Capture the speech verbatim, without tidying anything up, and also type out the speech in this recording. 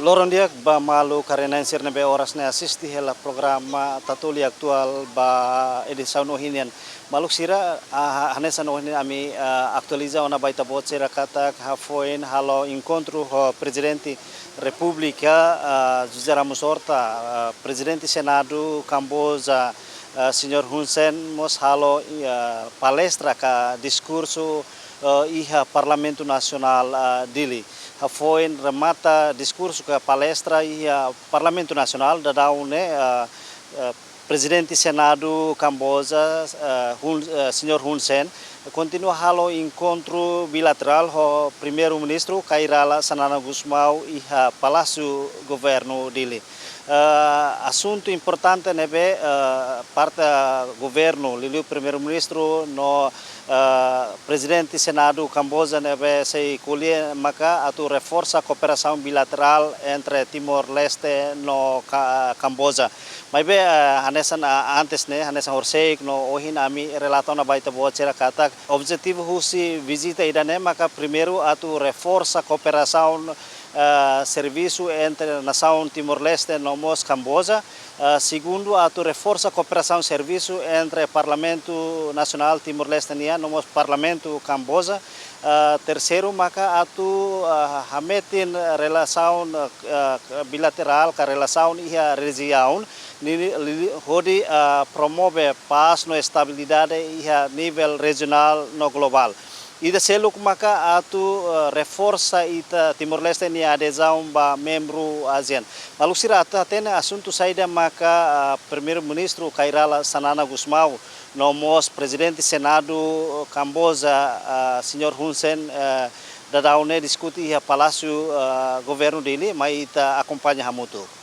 Loron di'ak ba maluk karenanser ne'ebé oras ne'e asiste hela programa Tatoli Atuál ba edisaun ohin nian. Maluk sira, ah, hanesan ohin ami, ah, atualiza ona ba ita-boot sira katak hafoin halo enkontru ho Prezidente Repúblika, ah, José Ramos Horta, ah, Prezidente Senadu Kamboja, ah, Señór Hun Sen mós halo, ah, palestra ka diskursu, ah, iha Parlamentu Nasionál, ah, Dili. Hafoin remata diskursu ka palestra iha Parlamentu Nasionál, daudaun ne'e, ah, ah, Prezidente Senadu Kamboja, ah, Hun, ah, Señór Hun Sen, kontinua halo enkontru bilaterál ho Primeiru-Ministru Kay Rala Xanana Gusmão iha Palásiu Governu Dili. Ah, asuntu importante ne'ebé, ah, parte, ah, governu, liuliu Primeiru-Ministru no, ah, Prezidente Senadu Kamboja ne'ebé sei ko'alia maka atu reforsa kooperasaun bilaterál entre Timor-Leste no Ka-, Kamboja. Maibé, ah, hanesan, ah, antes ne'e, hanesan horiseik no ohin ami relata ona ba ita-boot sira katak objetivu husi vizita ida-ne'e maka primeiru atu reforsa kooperasaun, ah, servisu entre nasaun Timor-Leste no mós Kamboja. Ah, segundu, atu reforsa kooperasaun servisu entre Parlamentu Nasionál Timor-Leste nian no mós Parlamentu Kamboja. Ah, terseiru, maka atu, ah, hametin relasaun, ah, bilaterál ka relasaun iha rejiaun, ni, ni, li-, hodi, ah, promove pás no estabilidade iha nivel rejionál no globál. Ida seluk maka atu, ah, reforsa ita Timor-Leste nia adezaun ba membru ASEAN. Maluk sira atu hatene asuntu saida maka, ah, Primeiru-Ministru Kay Rala Xanana Gusmão no mós Prezidente Senadu Kamboja, ah, Señór Hun Sen, ah, daudaun ne'e diskute iha Palásiu, ah, Governu Dili, mai ita akompaña hamutuk.